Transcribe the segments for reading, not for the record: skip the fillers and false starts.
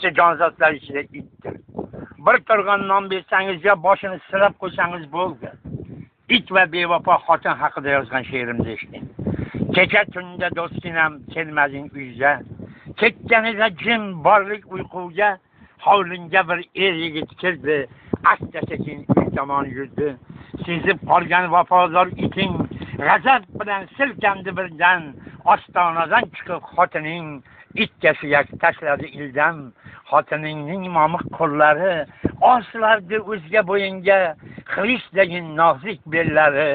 Barcha jonzotlar ichida itdir. Bir turgan non bersangiz yo boshini silab qo'ysangiz bo'ldi. It va bevafo xotin haqida yozgan she'rimni eshiting. Kecha tunda do'stinam kelmading uyga. Ketganida jim borlik uyquga, hovlingga bir er yigit kirdi, asta sekin uy tomon yurdi. Sezib qolgan vafodor iting g'azab bilan silkandi birdan, ostonadan chiqib xotining itga suyak tashladi ildam. Xotiningning momiq qo'llari osilardi o'zga bo'yinga, xiristdagi nozik bellari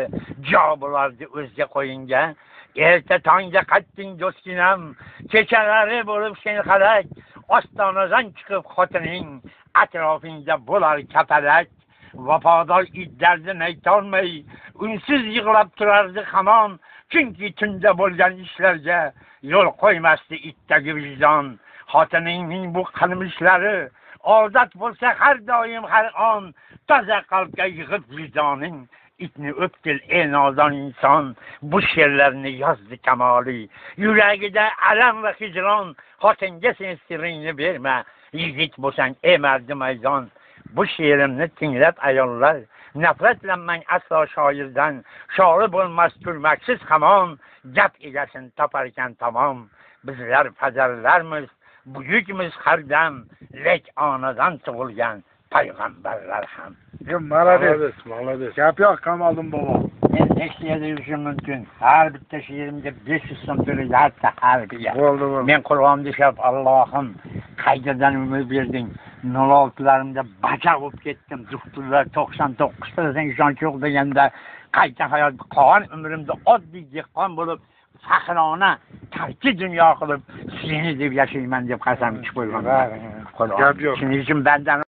jo bo'lardi o'zga qo'yinga. Erta tongda qaytding do'stginam, kechalari bo'lib sen halak, ostonadan chiqib xotining atrofingda bo'lar kapalak. Vafodor it dardini aytolmay unsiz yig'lab turardi hamon, chunki tunda bo'lgan ishlarga yo'l qo'ymasdi itdagi vijdon. Xotiningning bu qilmishlari odat bo'lsa har doim har on, toza qalbga yig'ib vijdoning, itni o'pkil ey nodon inson. Bu she'rlarni yozdi Kamoliy, yuragida alam va hijron. Xotinga sen siringni berma, yigit bo'lsang ey mardi maydon. Bu she'rimni tinglab ayollar, nafratlanmang aslo shoirdan. Shoiri bo'lmas turmaksiz hamon, gap egasini topar ekan tamom. Bizlar fajarlarmiz, buyukmiz har dam, lek onadan tug'ilgan payg'ambarlar ham. Молодец. Молодец. Gap yo'q, Kamoliddin bobo. Men nechta yerda yurishim mumkin? Har bitta she'rimga 500 so'm to'laydi, har harfiga. Bo'ldi, bo'ldi. Men Qur'onni ishlab, Allohim, qaytadan umr berding. 06'larimda baja bo'lib ketdim. Doktorlar 99% ishonch yo'q deganda qayta hayot qolgan umrimda oddiy dehqon bo'lib, faxrona tarki dunyo qilib, seni deb yashayman deb qasam ichib qo'yganman. Gap yo'q. Shuning uchun bandani